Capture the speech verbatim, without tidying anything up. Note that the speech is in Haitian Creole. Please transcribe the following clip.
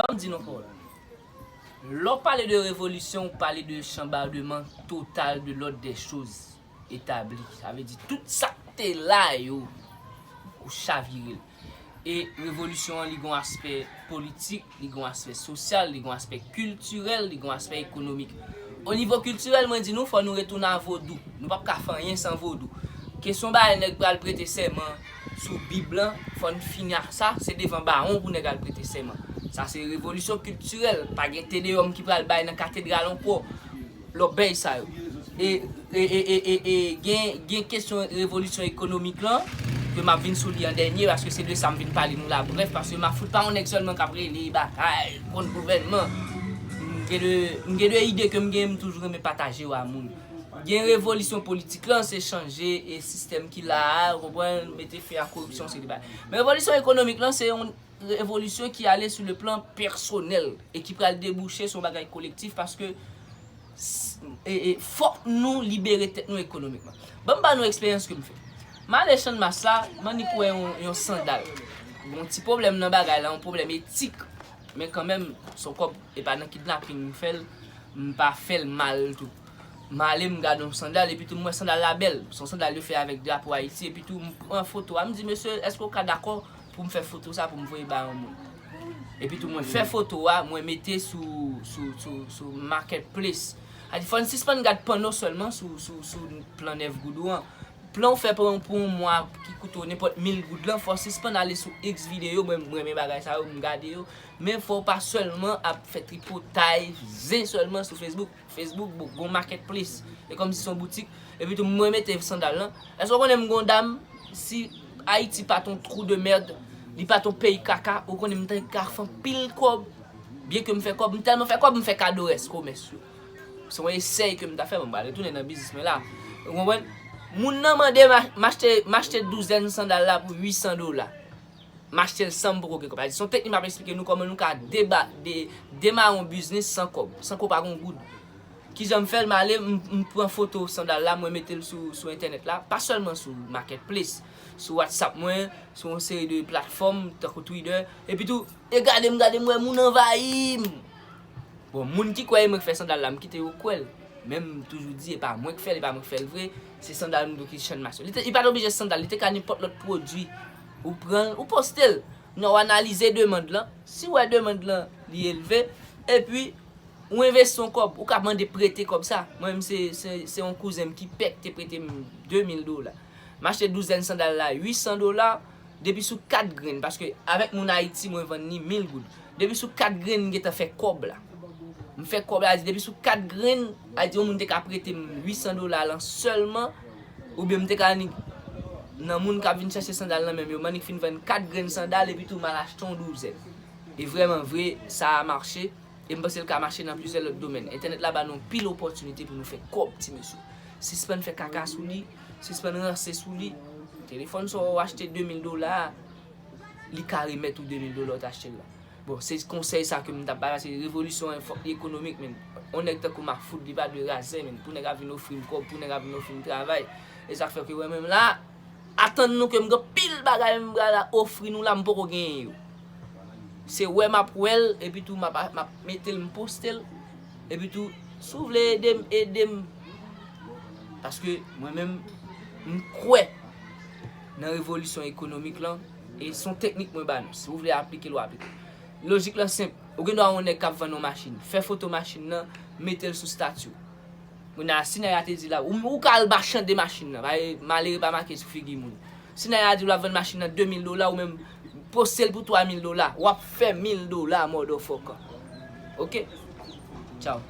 Ban m di nou pawòl. Lè w pale de revolisyon, ou pale de chanbadman total de lòd dè choz etabli. Sa vle di tout sa k te la yo, ou chavire l. E revolisyon an, li gon aspè politik, li gon aspè sosyal, li gon aspè kiltirèl, li gon aspè ekonomik. O nivo kiltirèl, mwen di nou, fò nou retounen a vodou. Nou p ap ka fè anyen san vodou. Kesyon bagay nèg pral prete sèman sou Bib lan, fò n fini ak sa, se devan bawon pou nèg al prete sèman. Sa se revolisyon kiltirèl, pa gen tedeyòm ki pral bay nan katedral ankò. Lòbèy sa yo. E, e, e, e, e, e gen, gen kesyon revolisyon ekonomik lan, ke m ap vin sou li an dènye, paske se de sa m vin pale nou la, brèf, paske m ap fout pa yon nèg sèlman k ap rele bagay kont gouvènman. M gen de, m gen de ide ke m gen, m toujou renmen pataje yo a moun. Gen revolisyon politik lan, se chanje e sistèm ki la a, ou konprann, mete fen a koripsyon, se de bagay. Men revolisyon ekonomik lan, se yon revolisyon ki ale sou le plan pèsonèl e ki pral debouche sou yon bagay kolektif paske s- e, e, fòk nou libere tèt nou ekonomikman. Ban m ba nou eksperyans ke m fè. M ale Channmas la, m annik wè yon, yon sandal. Gon ti pwoblèm nan bagay la, yon pwoblèm etik. Men kanmenm, se yon kòb, e pa nan kidnaping m fè l, m pa fè l mal tou. M ale, m gade yon sandal, epi tou m wè sandal la bèl. Se yon sandal yo fè avèk drapo Ayiti, epi tou m pran foto a. M di, "Mesye, èske w ka dakò pou m fè foto sa pou m voye ba yon moun?" Epi tou mwen fè foto a, mwen mete sou, sou, sou, sou Marketplace. A di, fò n sispann gad panno sèlman sou, sou, sou plan nèf goud ou an. Plan w fè pou, pou yon mwa ki koute w nenpòt mil goud lan, fò w sispann ale sou X videyo, mwen, mwen renmen bagay sa yo, m gade yo. Men fò w pa sèlman ap fè tripotay, zen sèlman sou Facebook. Facebook, bon, gon Marketplace. E kòmsi se yon boutik. Epi tou, mwen mete sandal lan. Èske w konnen m gon dam, si Ayiti pa t yon trou de mèd, li pa t yon peyi kaka, ou konnen m te ka fè anpil kòb. Byen ke m fè kòb, m tèlman fè kòb, m fè kado rès komès yo. Se yon esèy ke m ta fè, bon, m pral retounen nan biznis mwen la. Ou konprann? Moun nan mande m a- m achte, m achte douzèn sandal la pou uit san dola. M achte l san m poko gen kòb. Sa di, se yon teknik m ap eksplike nou kòman nou ka deba, de, demare yon biznis san kòb, san ke w pa gen yon goud. Kijan m fè l, m ale, m, m pran foto sandal la, mwen mete l sou, sou entènèt la, pa sèlman sou Marketplace, sou WhatsApp mwen, sou yon seri de platfòm, tankou Twitter, epi tou, e gade m, gade m, wè moun anvayi m. Bon, moun ki kwè e mwen k fè sandal la, m kite yo kwè l. Men m toujou di, e pa mwen k fè l, e pa mwen k fè l vre, se sandal m tou ki Channmas yo. Li te, li pa t oblije sandal, li te ka nenpòt lòt pwodui. Ou pran l, ou poste l. Nan w analize demann lan. Si w wè demann lan, li elve, epi ou envesti yon kòb, ou ka mande prete kòb sa. Mwen menm, se, se, se yon kouzen m ki pèk te prete m de mil dola. M achte douzèn sandal la uit san dola, depi sou kat grenn, paske avèk moun Ayiti, mwen vann li mil goud. Depi sou kat grenn, m gentan fè kòb la. M fè kòb la, di depi sou kat grenn, a di yon moun te ka prete m uit san dola lan sèlman, oubyen m te ka annik nan moun k ap vin chèche sandal nan men m yo, m annik fin vann kat grenn sandal, epi tou m al achte yon douzèn. E vrèman vre, sa a mache. E m panse l ka mache nan plizyè lòt domèn. Entènèt la ba nou anpil opòtinite pou nou fè kòb, ti mesye. Sispann fè kaka sou li, sispann ranse sou li. Telefòn sa w achte de mil dola a, li ka remèt ou de mil dola w t achte l la. Bon, se konsèy sa ke m t ap bay la, se revolisyon an, fòk li ekonomik, men. Yon nèg tankou Mafout, li pa dwe razè, men. Pou nèg ap vin ofri m kòb, pou nèg ap vin ofri m travay. E sa k fè ke, wè, menm la, atann nou ke m gen pil bagay m pral ofri nou la, m poko genyen yo. Se wè m ap wè l, epi tou m ap, m ap mete l, m poste l. Epi tou, si w vle ede m, ede m. Paske mwen menm, m kwè nan revolisyon ekonomik lan, e se yon teknik mwen ba nou. Si w vle aplike l, w aplike l. Lojik lan senp. Ou gen dwa wè yon nèg k ap vann yon machin. Fè foto machin nan, mete l sou stati w. Kounye a, si nèg la te di la, ou, ou ka al ba chante machin nan, paske malere pa make sou figi moun. Si nèg la di w ap vann machin nan de mil dola, ou menm poste l pou twa mil dola, w ap fè mil dola, motherfucker. Oke? Tchaw.